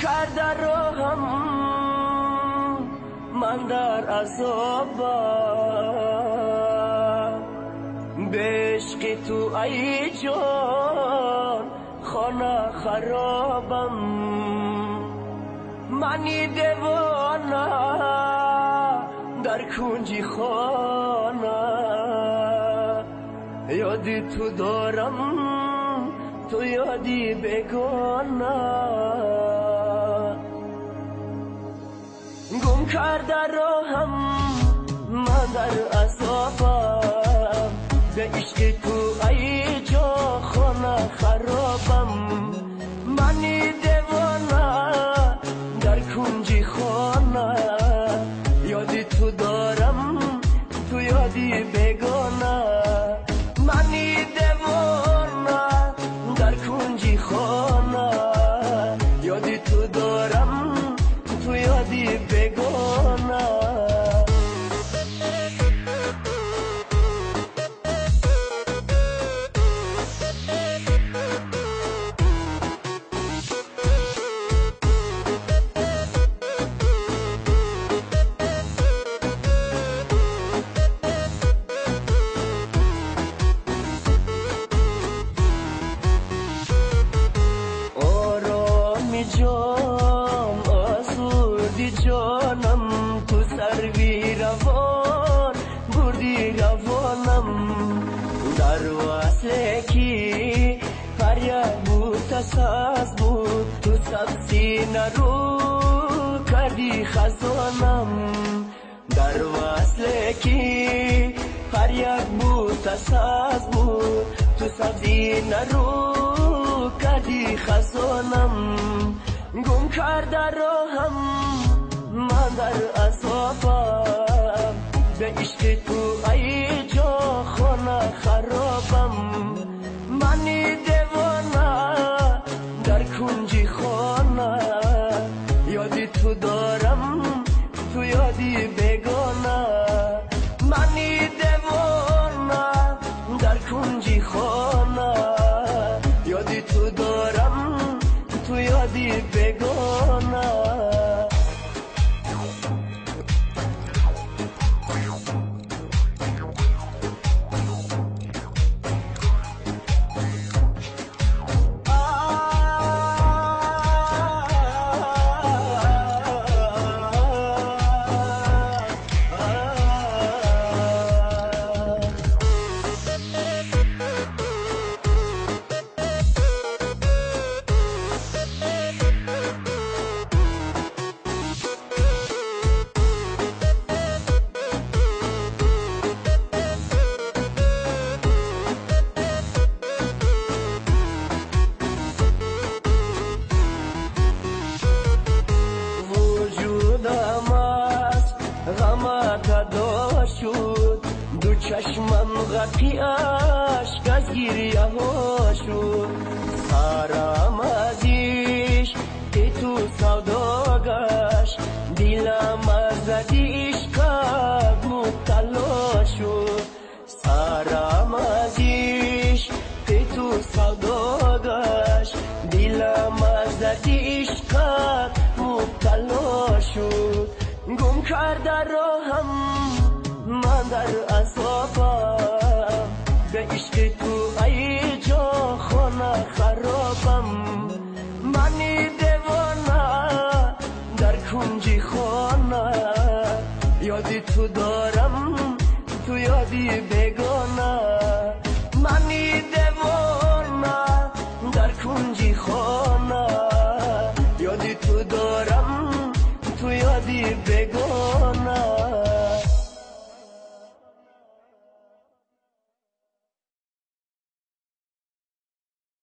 Карда роҳам ман дар азобам, ба ишқи ту ай ҷон хона харобам. Мани девона дар кунҷи хона, ёди ту дорам ту ёди бегона. Гум карда роҳам ман дар азобам, ба ишқи ту ай ҷон хона харобам. Мани девона дар кунҷи хона, ёди ту дорам ту ёди бегона. Мани девона дар кунҷи хона, ёди ту дорам ту ёди бегона. Ҷон осуди ҷонам, ту сарви равон бурди равонам. Дар васле ки ҳар як бута саз буд, ту сабзи нару карди хазонам. Дар васле ки ҳар як бута саз буд, ту сабзи нару карди хазонам. Гум карда роҳам ман дар азобам, ба ишқи ту ай ҷон хона харобам. Мани девона дар кунҷи хона, ёди ту дорам ту ёди бегона. Мани девона дар кунҷи хона, ёди ту дорам ту ёди бегона. Шуд ду чашмам ғарқи ашк аз гиряҳо шуд. Сарам аз ишқи ту савдо гашт, дилам аз дарди ишқат мубтало шуд. Сарам аз ишқи ту савдо гашт, дилам аз дарди ишқат мубтало шуд. Гум карда роҳам ман дар азобам, ба ишқи ту ай ҷон хона харобам. Мани девона дар кунҷи хона, ёди ту дорам ту ёди бегона.